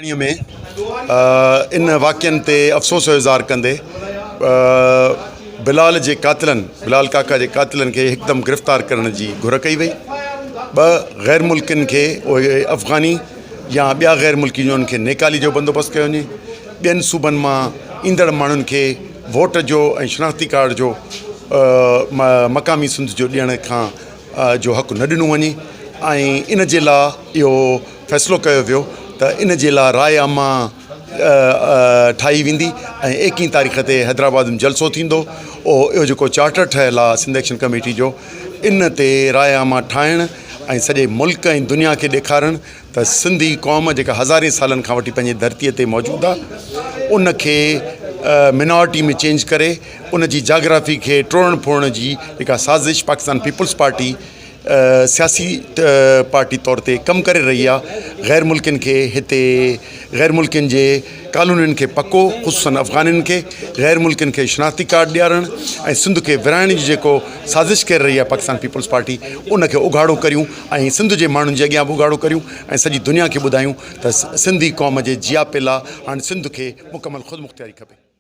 ۾ ان واقعن تي افسوس جو اظهار ڪندي بلال جي قاتلن بلال ڪاڪا جي قاتلن کي هڪدم گرفتار ڪرڻ جي گهر ڪئي وئي ٻه غير ملڪين کي اهي افغاني يا ٻيا غير ملڪي جو ان کي نيڪالي جو بندوبست ڪيو وڃي ٻين صوبن مان ايندڙ ماڻهن کي ووٽ جو ۽ شناختي ڪارڊ جو مقامي سنڌ جو ڏيڻ کان جو حق نه ڏنو وڃي ۽ ان جي لاء اهو فيصلو ڪيو ويو ته ان جي لاء راء عامه ٺاهي ويندي ۽ ايڪيهين تاريخ تي حيدرآباد ۾ جلسو ٿيندو اهو جيڪو چارٽر ٺهيل آهي سنڌ ايڪشن ڪميٽي جو ان تي راء عامه ٺاهڻ ۽ سڄي ملڪ ۽ دنيا کي ڏيکارڻ ته سنڌي قوم جيڪا هزارين سالن کان وٺي پنهنجي ڌرتي تي موجود آهي ان کي مينارٽي ۾ چينج ڪري ان جي جاگرافي کي ٽوڙڻ ڦوڙڻ جي جيڪا سازش پاڪستان پيپلز پارٽي سياسي پارٽي طور تي ڪم ڪري رهي آهي غير ملڪين کي هتي غير ملڪين جي ڪالونين کي پڪو خصوصن افغانين کي غير ملڪين کي شناختي ڪارڊ ڏيارڻ ۽ سنڌ کي ورهائڻ جي جيڪو سازش ڪري رهي آهي پاڪستان پيپلز پارٽي ان کي اگهاڙو ڪريون ۽ سنڌ جي ماڻهن جي اڳيان به اگهاڙو ڪريون ۽ سڄي دنيا کي ٻڌايون ته سنڌي قوم جي جياپي لاء هاڻي سنڌ کي مڪمل خودمختياري کپي.